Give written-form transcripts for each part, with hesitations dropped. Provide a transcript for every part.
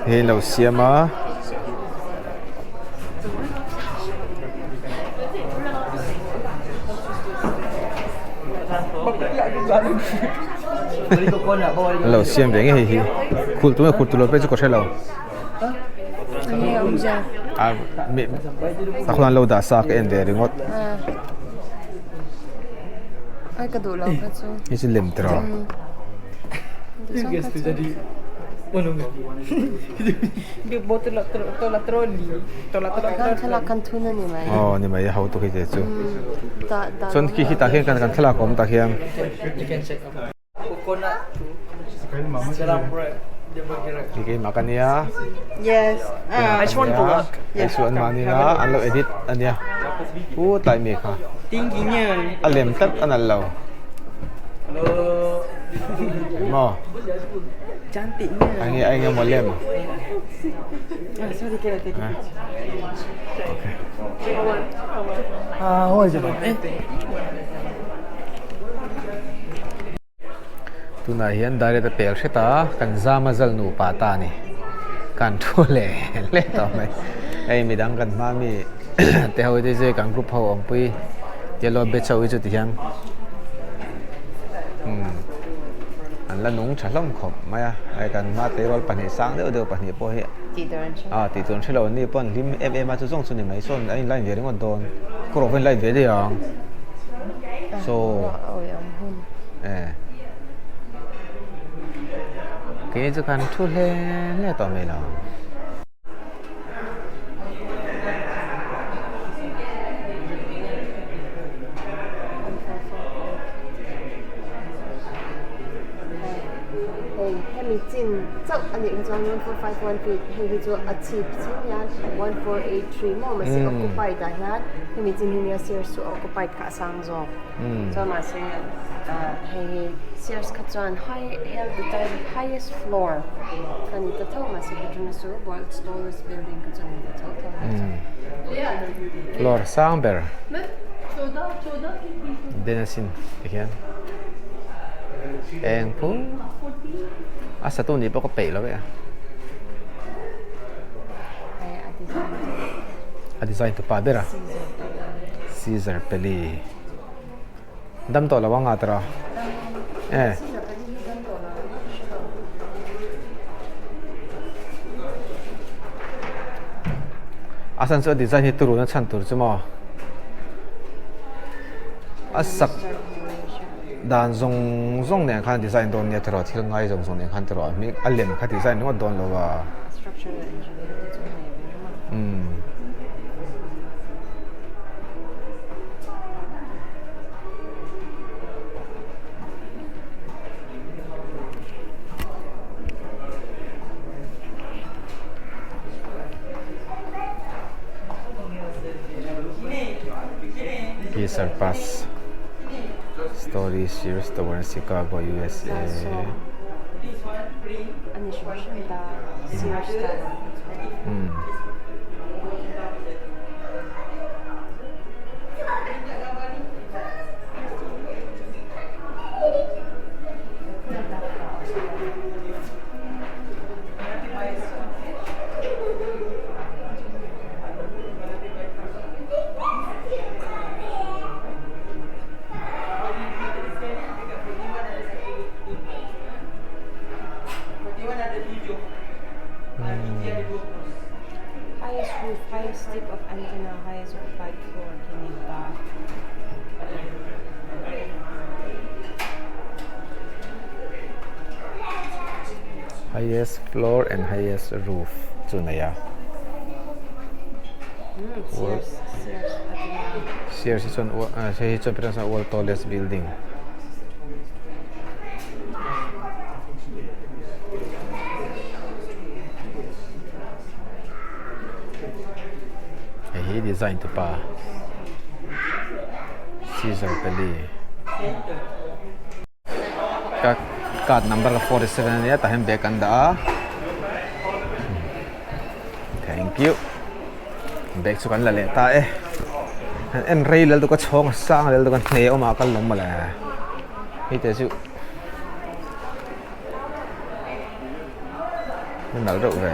Hei an lo siam a. An lo siam ve ngei hei hi khulh tur nge khulh tur lo pek chu ka hre lo. A khuan an lo dah sa ka en ve ringawt. Hei chu lem tiraw. Aw ni mai a hotu khi te chu chuan khi khi tah khian kan thlalak a awm tah khian. Hi keimah ka nia hei chu an mahni a an lo edit a nia putlai mi kha a lem tlat a nalh lo engmaw eng nge a engemaw lem Tunah hian direct a pel hret a, kan zam a zal nupa ta a ni. Kan thu leh hle tawh mai. Hei midang kan hma mi te ho te chu kan group ho awmpui yellow batch ho hi chu ti hian umm an la nung tha hlawm khawp mai a. Hei kan hma tleirawl pahnih sang deuh deuh pahnih pawh hi ah tih tur an hre lo an ni pawh an hlim em em a chu zawng chu ni mai sawn an in line ve ringawt dawn. Ka rawh pawh in line ve daih ang. So eh kei chu khan thu hle hle tawh mai lo. Hei hemi chin chauh a nih kha chuan 145 1 feet hei hi chu a chhip chin hian 1483 maw mahse occupied ah hian hemi chin hi nia stairs chu occupied kha a sang zawk chuan mahse hei hi stairs kha chuan high held the title highest floor kha ni ta tho mahse Petronas chu world's tallest building kha chu a ni ta tho tho Floor sang ber den asin tikhian eng phu a satu nih pawh ka peih lo e a a design tu pa ber a Caesar Pelli dam tawh lo ang a tawrh a eh. A chhan chu a design hi turun a chhan tur chu maw a sak dan zawng zawng nen khan design dawn nia tiraw thil ngai zawng zawng nen khan tiraw a hming a lem kha design ringawt dawn lo a umm. He surpassed Story Sears Tower Chicago, USA. Hmm. Highest floor and highest roof chu nei a stairs hi chuan hei hi chuan world tallest building. Hei hi design tu pa Caesar Pelli ka card number 47 ania tah hian bag an dah a thank you bag chu kan la leh ta e han en rei lel duka chhawng a sang lel duka hne awm ah kal lawm mawle hei te chu. A nalh reuh ve.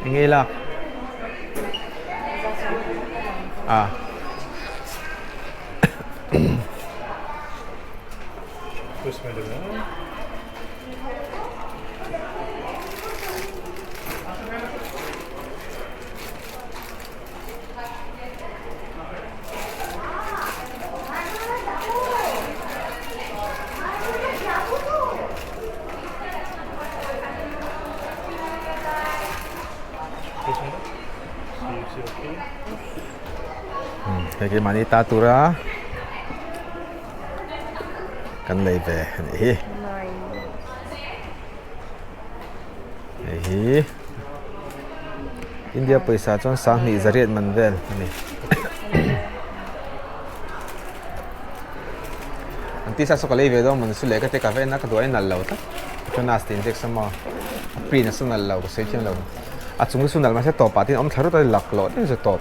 Eng nge i lak? Ah. Hei keimahni ta tura kan lei ve a nih hi. Hei hi India pawisa chuan sanghnih zariat man vel a ni. An tisa saw ka lei ve dawn maw ni chu leh ka te ka va en a ka duh a inalh lo tlat. Petronas tih inziak sam a, a print a sawn alh lo ka sawi thiam lo. A chung chu nalh mahse tawpah te hian awm thla rut a lak loh deuh chu tawp.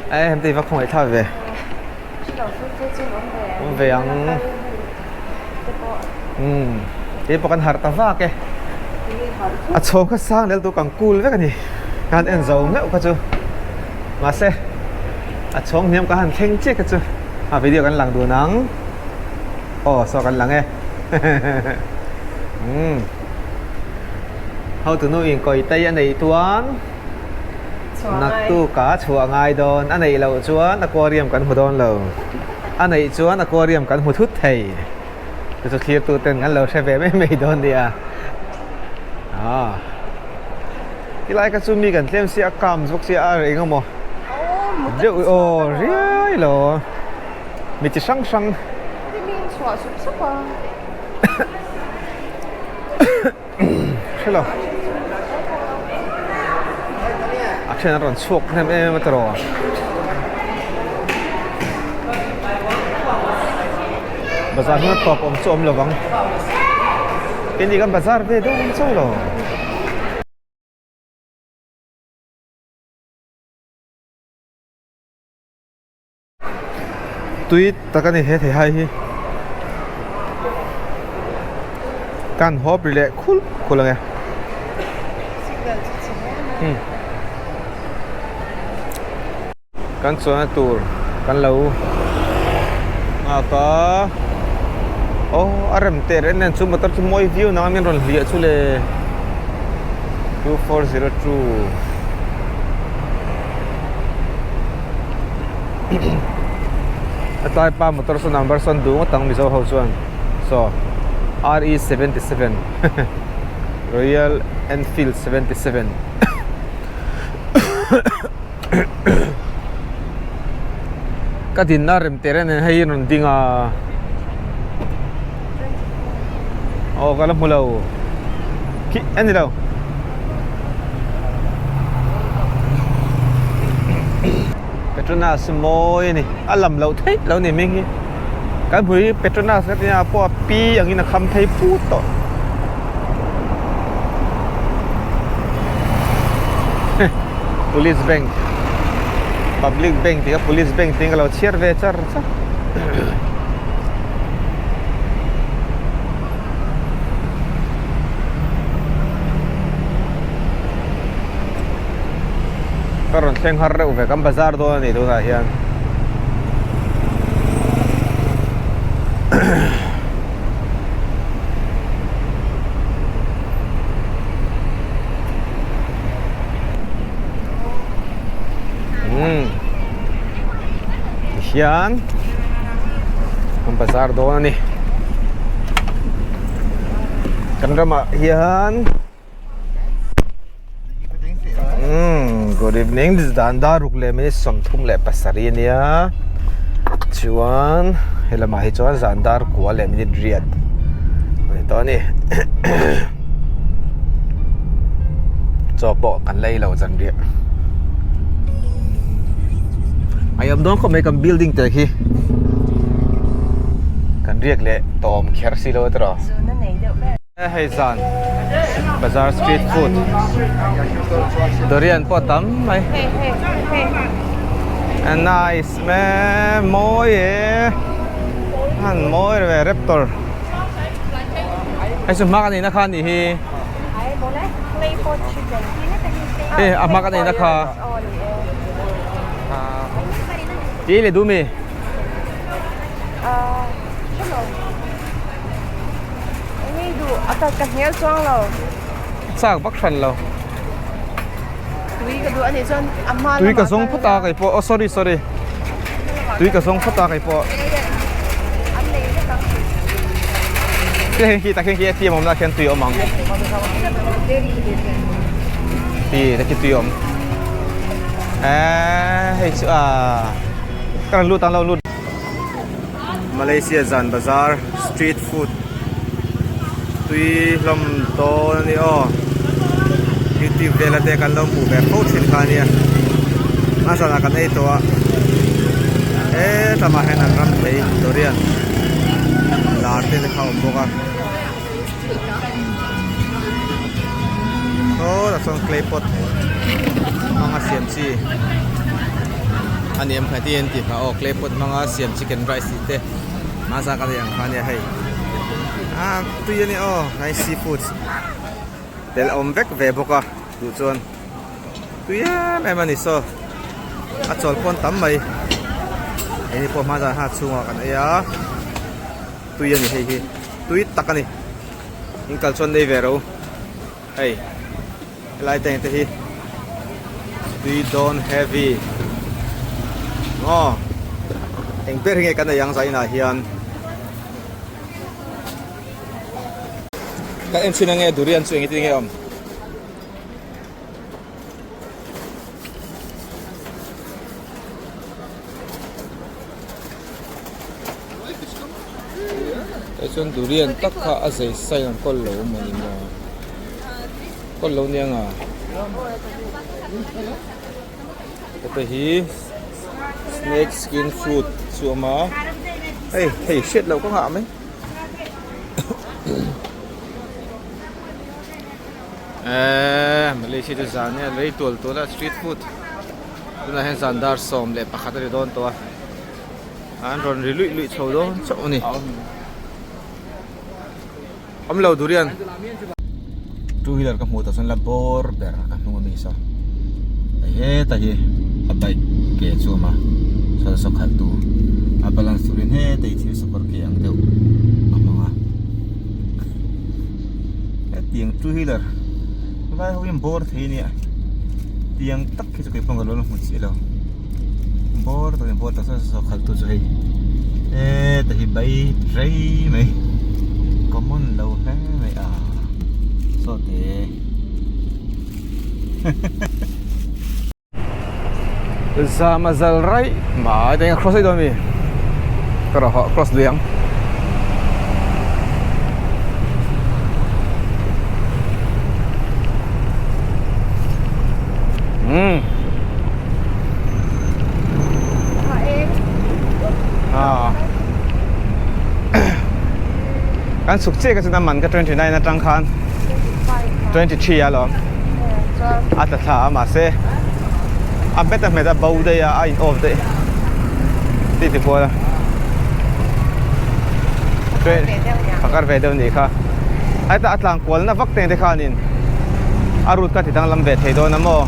E hem te i va khawngaih thlak ve. Awm ve ang. Umm kei pawh kan harh ta vak e. A chhawng kha sang lel tu kan cool vek a ni. Ka han en zo meuh kha chu. Mahse a chhawng hniam ka han thleng chiah kha chu a video kan lang dun ang. Aw saw kan lang e. Umm. Hotunu in kawi tai a neih chuan naktuk a chhuah ngai dawn, a neih loh chuan aquarium kan hmu dawn lo, a neih chuan aquarium kan hmu thut thei. Chu chu thlirtu ten kan lo hre ve mai mai dawn nia. Aaa tilai kha chu mi kan tlem sia a calm zawk sia a reng emaw deuh aw riai lo mi chi hrang hrang. Hrelo a then an rawn chhuak hnem em em a tiraw bazar huna tawp awm chu awm lo vang keini kan bazar ve dawn chauh lo. Tui tak a ni he theihai hi kan hawp ri leh khul khul ang e kan chuanna tur kan lo nghak a aw a rem teh reng nen chu motor chu mawi viau nang a min rawn hliah chu le 2402. A tlai pa motor saw number sawn duh ngawt ang Mizo ho chuan saw RE 77 Royal Enfield 77 ka dinna rem teh reng nen hei hi a rawn ding a aw ka la hmu lo khi a ni lo. Petronas mawi a ni a lam loh theih loh a ni hming hi kan hmu hi Petronas ka tia pawh a pi angin a kham phei put tawh Police bank public bank tih kha police bank tiin ka lo chhiar ve char char. Ka rawn thleng har reuh ve kan bazar dawn a ni tunah hian umm tihian kan bazar dawn a ni. Kan ramah hian umm good evening dan dar ruk leh minute 37 a nia chuan helamah hi chuan zan dar kua leh minute riat a ni tawh a ni chaw pawh kan lei lo zan riah a awm dawn khawp mai kan building te khi kan riak leh tawm kher si lo a tiraw. Zuna nei deuh ber. Hei zan Bazar street food durian pawh a tam mai a nice me mawi e han mawi ve raptor hei chu hma ka neihna kha a nih hi e a hma ka neihna kha tih leh duh mi. Chak vak hran lo. Tui ka zawng phawt a kei pawh oh sorry sorry tui ka zawng phawt a kei pawh heng khi tak heng khi atm awmna ah khian tui a awm ang ti te khi tui a awm eee hei chu ah ka rawn lut ang lo lut. Malaysia zan bazar street food tui hlawm dawn a ni aw youtube vel ate kan lo hmuh ve fo thin kha ania a zanah kan ei tawh a hetlama hian an ram thei durian lar te te kha a awm bawk a sawtah sawn clay pot hmanga siam chi a ni em khai te an tih kha aw clay pot hmanga siam chicken rice tih te hmasa ka nei ang kha ania hei ah tui a ni aw hnai sea foods tel a awm vek ve bawk a duh chuan tui em em a ni saw a chawl pawn tam mai hei pawh hmasa ha chhungah kan ei a. Tui a ni hei hi tui tak a ni in kal chuan nei ve ro hei helai te te hi tui dawn heavy aw eng ber hi nge kan ei ang zainah hian kan en chhin ange durian chu engtin nge awm. Tah chuan durian tak kha a zei sign an kawl lo maw ni maw kawl lo nia nga heta hi snake skin fruit chu a awm a hei hei hriat loh ka nghah mai eee Malaysia chu zan nia lei tual tual a street food tunah hian zan dar 11 a ri dawn tawh a. An rawn ri luih luih chho dawn chauh a ni. Awm lo durian. Two wheeler ka hmuh tawh chuan la bawr ber ka hnung ami saw. Hei heta hi a bike ke chu a awm a chuan saw khalh tu a balance turin heta hi thil sakawr ke ang deuh a hmang a. Hetiang two wheeler vai ho in bawr thei ania tiang tak hi chu keipawh ka lo la hmu chiah lo. Bawr tak in bawr tak saw saw khalh tu chu hei heta hi bai rei mai common lo hle mai a saw te zam a zal raih mai te cross daih dawn mi ka rawh hawh cross lui ang. Umm. Kan chhuk chiah ka chuan a man ka 29 atang khan 23 a lawm a tla thla a mahse a hmet a hmet a bo daih a a in off daih tih ti kual a phakar ve deuh nih kha heta a tlang kual na vak te khanin a route ka ti danglam ve thei dawn a maw.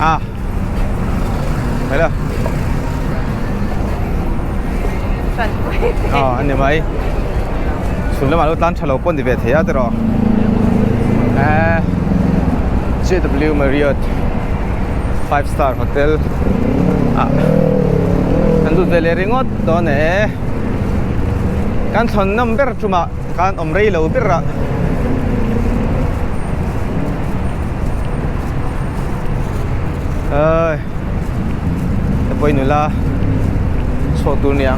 À thấy chưa ờ anh em ấy xuống lamah lo tlan tha lo pawh ni ve thei a tiraw eh J_W Marriott five star hotel ah kan lut ve leh ringawt dawn e kan thawn nawm ber tumah Khan awm rei lo ber a. Oi. Te pawh nula chhuak tur nia.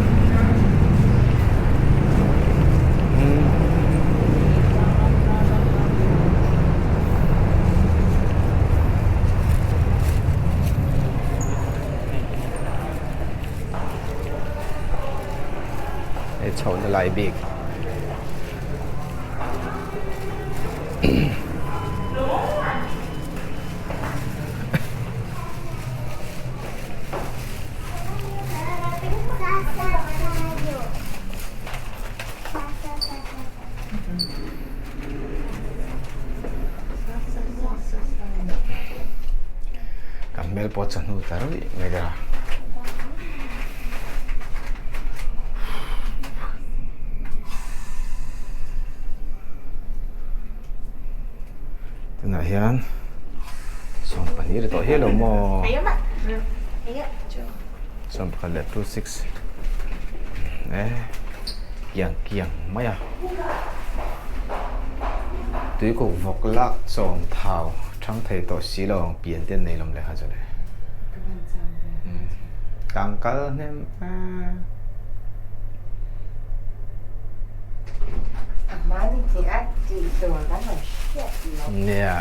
Hei chhohna lai bik. Kan hmel pawh chawhnu ta ruih mai der a. Tunah hian 12 ri tawh hial lo maw? 11 leh 26 eh kiang kiang mai a tuikuk vawk lak chawm thau thang thei tawh si lo ang pian te an nei lawm le kha chu le tlang kal hnem Nia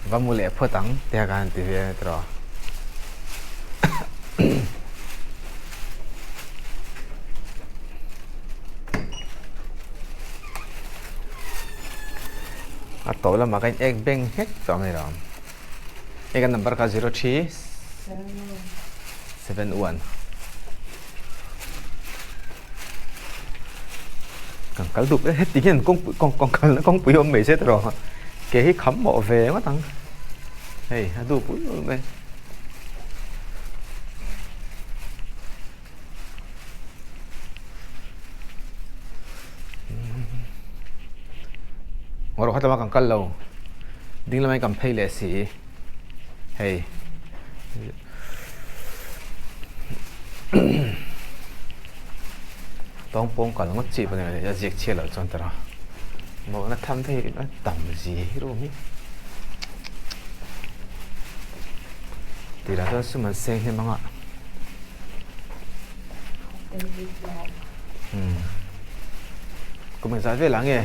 va mu leh phawt ang te kha kan ti ve a ni tawh. A tawp lamah khan ek beng nghek tawh mai lo. Hei kan number kha 03 71. Kan kal dup e heti hian kawngpui kawng kawng kalna kawngpui awm mai se tawh ke hi kham mawh ve ngawt ang hei a duh pui awm e. Ngaw rawh khatlama kan kal lo ding lamah hian kan phei leh si hei tawng pawng kal ngawt chi pawh ni lo a ziak chhiat loh chuan tara mawhna tham te hi a tam zi hi ru hi tirah chuan sum an seng hnem ang a. Kum engzah vel ah nge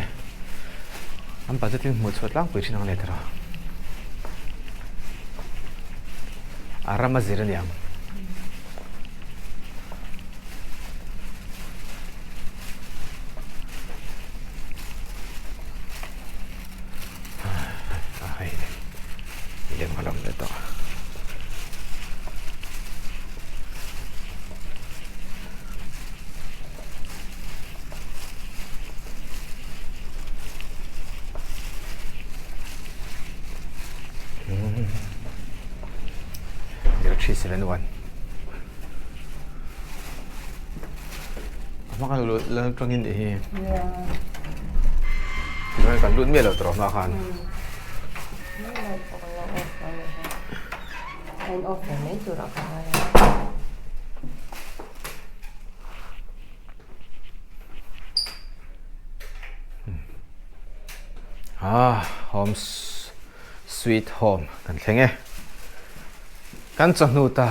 an budget in hmuh chhuah tlangpui thin ang le tara a ram a zir aniang. Hei lem a lam leh tawh. 0371 A hma khan lal tangin nih hi. Tichuan kan lut miah lo tawh hma khan. Ah, home sweet home kan thleng e. Kan chawhnu ta.